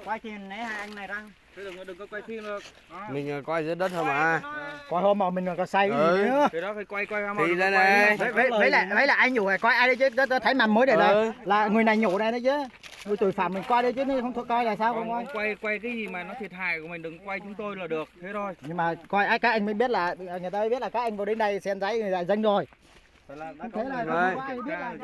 Quay thì né hai anh này ra. Mình ờ, quay dưới đất thôi mà. Quay hôm mà mình còn xay cái gì nữa. Cái đó phải quay quay mà. Thì đây này. Với, với, với lại với lại anh nhổ này, coi ai đấy chứ, tôi, tôi thấy màn mới này này. Ờ. Là người này nhổ này đấy chứ. Người tội phạm mình coi đấy chứ, không thôi coi là sao không coi. Quay quay cái gì mà nó thiệt hại của mình, đừng quay chúng tôi là được, thế thôi. Nhưng mà coi ai các anh mới biết là người ta mới biết là các anh vào đến đây sen giấy người ta dâng rồi. Không thể là không có ai biết là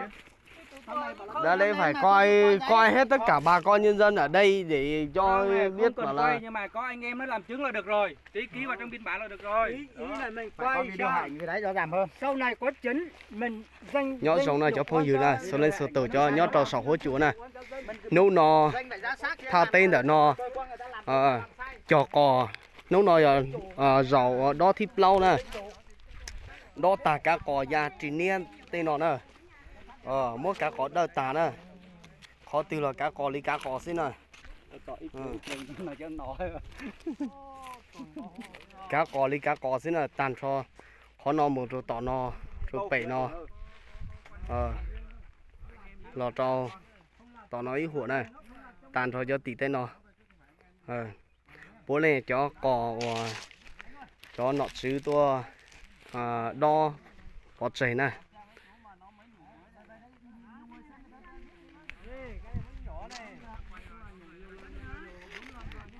Đó đấy phải coi coi hết tất cả bà con nhân dân ở đây để cho Không, không biết cần mà quay, là nhưng mà có anh em nó làm chứng là được rồi. Ký ký vào trong biên bản là được rồi. Ý, ý là mình Phải có quay video sao? Ảnh gì đấy rõ ràng hơn. Sau này có chứng mình danh Nyob danh zoo na cov phooj ywg na, sawv leej sawv tus cov nyob rau saum huab cua na. Hnub no thaj teb ntawm no cog qos, hnub no yog zaum dob thib plaub na. Dob tag kav qos ya ris niab tej no na. Muab kav qos dawj tag na. Qhov twg los kav qos li kav qos xwb na. Kav qos li kav qos xwb na, tag nrho qhov no mus rau tom no, rau pem no, los rau tom no ib huam na, tag nrho cov tim tej no. Puav leej cov qos uas cov nom tswv tuaj dob pov tseg na.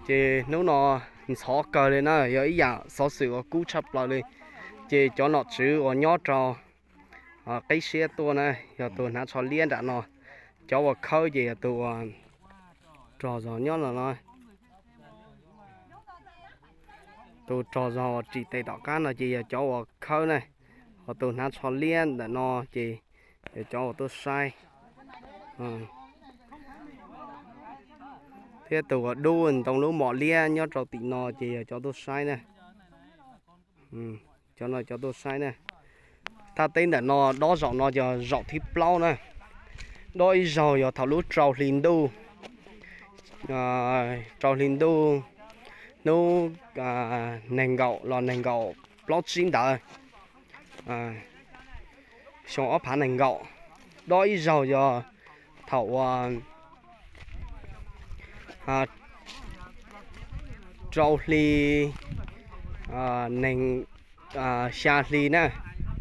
Ces hnub no ntxhov kawg li na, yog ib yam xov xwm uas kub tshaj plaws li. Ces cov nom tswv uas nyob rau qib siab tuaj na, yog tus hnav tsho liab nram no. Cov uas khawb ces yog tus uas rog zog nyob no no. Tus rog zog uas ris tes tom qab no ces yog cov uas khawb na, ho tus hnav tsho liab ntawm no ces yog cov uas tuaj saib, thiab tus uas dub ntoo lub mom liab nyob rau tim no ces yog cov tuaj saib na. Cov no cov tuaj saib na. Thaj teb ntawm no dob zaum no yog zaum thib plaub na. Dob ib zaug yog thaum lub rau hli ntuj, rau hli ntuj hnub nees nkaum los nees nkaum plaub tsib ntawd, xyoo ob phav nees nkaum. Dob ib zaug yog thaum uas rau hli, nees, xya hli na.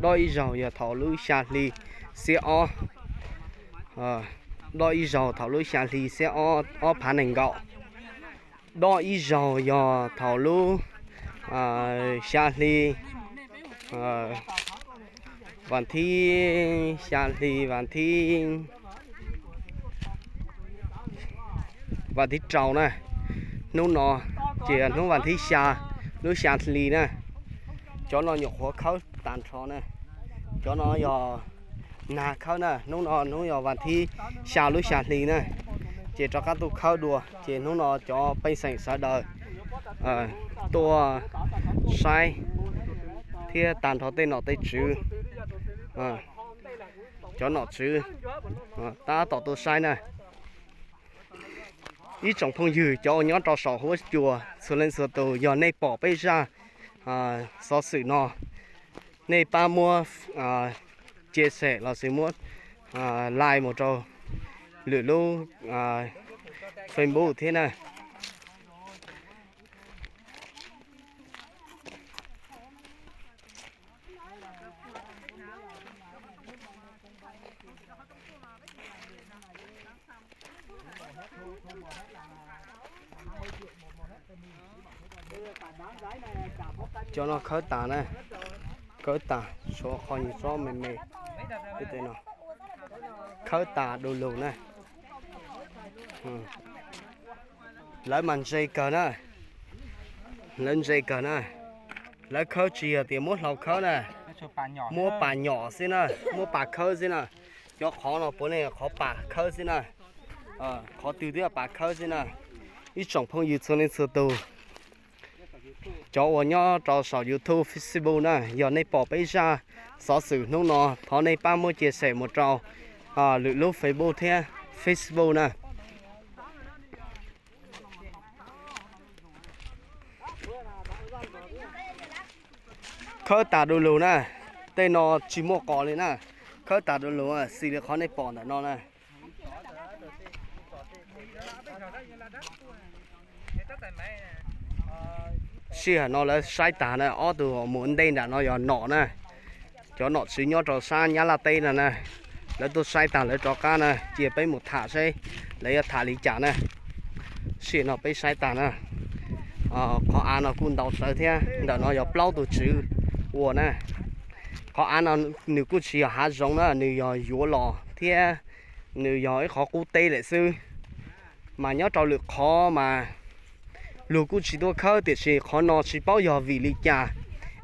Dob ib zaug yog thaum lub xya hli xiab ob. Dob ib zaug thaum lub xya hli xiab ob, ob phav nees nkaum. Dob ib zaug yog thaum lub xya hli, vas thib, xya hli vas thib, vas thib rau na. Hnub no ces hnub vas thib xya, lub xya hli na. Cov no nyuam qhuav khawb tag nrho na. Cov no yog nag khawb na, hnub no hnub yog vas thib xya lub xya hli na. Ces rov qab tuaj khawb dua, ces hnub no cov pej xeem sawv daws tuaj saib thiab tag nrho tej nom tej tswv, cov nom tswv tab tom tuaj saib na. Ib tsoom phooj ywg cov uas nyob rau saum huab cua txhua leej txhua tus, yog nej pom peb zaj xov xwm no, nej pab muab chia sẻ lossis muab like mus rau lwm lub Facebook thiab na. Cov no khawb tas na, khawb tas, tshuav qhov nyuag tsob me me, no khawb tas du lug na. Lawv mas ntse kawg na, lawv ntse kawg na. Lawv khawb tsis yog tias muab hlau khawb na, muab pas nyom xwb na, muab pas khawb xwb na. Cov qhov no puav leej qhov pas khawb xwb na, qhov twg twb yog pas khawb xwb na. Ib tsoom phooj ywg txhua leej txhua tus, cov uas nyob rau saum YouTube, Facebook na, yog nej pom peb zaj xov xwm hnub no, thov nej pab muab chia sẻ mus rau lwm lub Facebook thiab, Facebook na. Khawb tas du lug na, tej no tsis muaj qos li na. Khawb tas du lug, xws li qhov nej pom ntawm no na. Sij hawm no lawv saib tag na, ob tug mus ua ntej nram no yog nom na. Cov nom tswv nyob rau sab Nyab Laj teb no na, lawv tuaj saib tag lawv rov qab na, cia peb mus tham seb lawv yuav tham li cas na. Sij hawm no peb saib tag na, qhov av no kuj ntau tsawv thiab, ntawm no yog plaub tug tswv ua na. Qhov av no nws kuj tsis yog hav zoov na, nws yog yuav los thiab nws yog ib qhov qub teb lawm xwb. Mas nyob rau lwm qhov mas luag kuj tsis tuaj khawb, tiam sis qhov no tsis paub yog vim li cas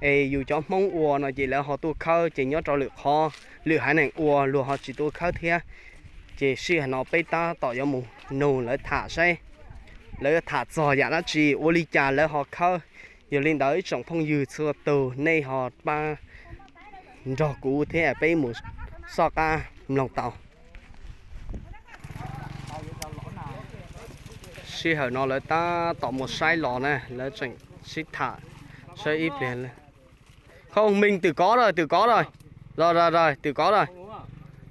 es yus cov Hmoob ua no ces lawv ho tuaj khawb, ces nyob rau lwm qhov lwm haiv neeg ua luag ho tsis tuaj khawb thiab. Ces sij hawm no peb tab tom yuav mus nug lawv tham seb lawv yuav tham txog yam dab tsi, ua li cas lawv ho khawb. Yog li ntawd ib tsoom phooj ywg txhua tus nej ho pab nrog kuv thiab peb mus soj qab mloog tau. Sij hawm no lawv tab tom mus saib los na, lawv tseem sib tham saib ib pliag. Khau Meej twm kov lawm, twm kov lawm. Los, los, los, twm kov lawm.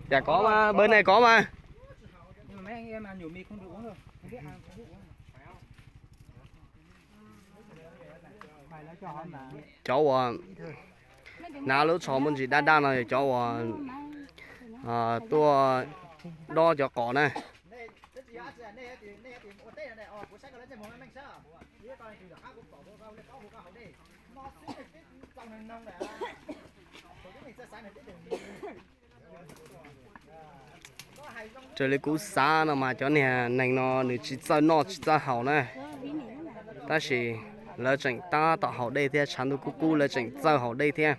Cas kov mas, npawg ne kov mas. Cov uas hnav lub tsho muaj ntsis daj daj no yog cov uas tuaj dob cov qos na. Raws li kuv xav no mas cov niag neeg no nws tsis txawj noj tsis txawj haus na, tab sis lawv tseem tab tom haus dej thiab, tshav ntuj kub kub lawv tseem txawj haus dej thiab.